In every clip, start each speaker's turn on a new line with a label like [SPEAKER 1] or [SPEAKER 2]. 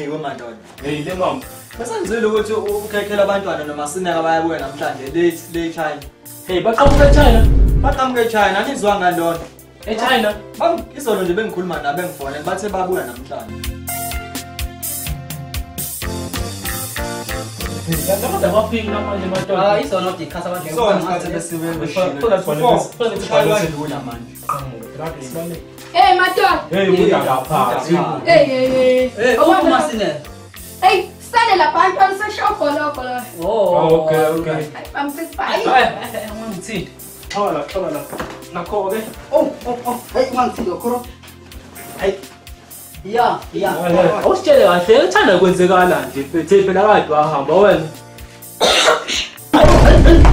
[SPEAKER 1] Hey wemadoda. Hey le mama. Besenzile ukuthi ukhekhela abantwana noma sineka bayabuya namhlanje late le China. Hey baqhamuka eChina. Baqhamuka eChina anizwa ngalona. eChina. Bang izolo nje bengikhuluma nabo bengifonela bathe babuya namhlanje.
[SPEAKER 2] Ah izolo dikhasa abantu.
[SPEAKER 1] So isikhathi besibe manje.
[SPEAKER 3] Hey madoda.
[SPEAKER 4] Hey ubuya lapha.
[SPEAKER 3] Hey hey hey.
[SPEAKER 2] Hey umasine.
[SPEAKER 3] Hey sale lapha antwana seshobholoko lo.
[SPEAKER 2] Oh
[SPEAKER 4] okay okay.
[SPEAKER 3] I'm satisfied.
[SPEAKER 2] Hey ungangithindi.
[SPEAKER 4] Thola thola la. Nakho ke.
[SPEAKER 2] Oh oh oh. Hey ungangithindi khoro. Hey. Ya ya.
[SPEAKER 4] Awusitshele kahle uthanda kwenzekala nje mfethu phela kade wahamba wena.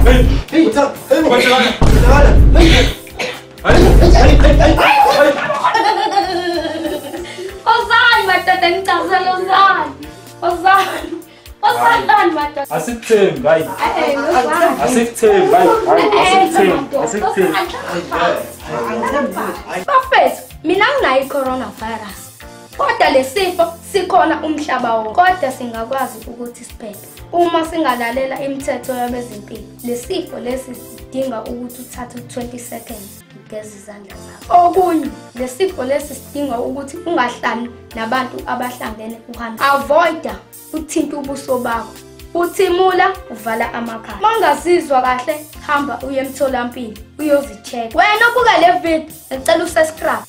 [SPEAKER 1] Hey hey hey kwenzekala. Kwenzekala. Hey. Hey.
[SPEAKER 3] Ozani madoda ngicazela ozani. Ozani. Ozani madoda.
[SPEAKER 4] Asikuthembi hayi. Asikuthembi hayi. Asikuthembi. Asikuthembi.
[SPEAKER 3] Bafethu mina nginayo i-coronavirus. Kodwa lesifo sikhona umhlaba wonke. Kodwa singakwazi ukuthi siphephe uma singalalela imithetho yabezempilo. Lesifo lesi sidinga ukuthi uthathe 20 seconds ugeze izandla zakho. Okunye, lesifo lesi sidinga ukuthi ungahlali nabantu abahlangene uhambe. Avoida uthinta ubuso bakho. Uthimula uvala amakhala. Mawungazizwa kahle hamba uye emtholampilo uyozi-check. Wena obuka le video, ngicela usubscribe.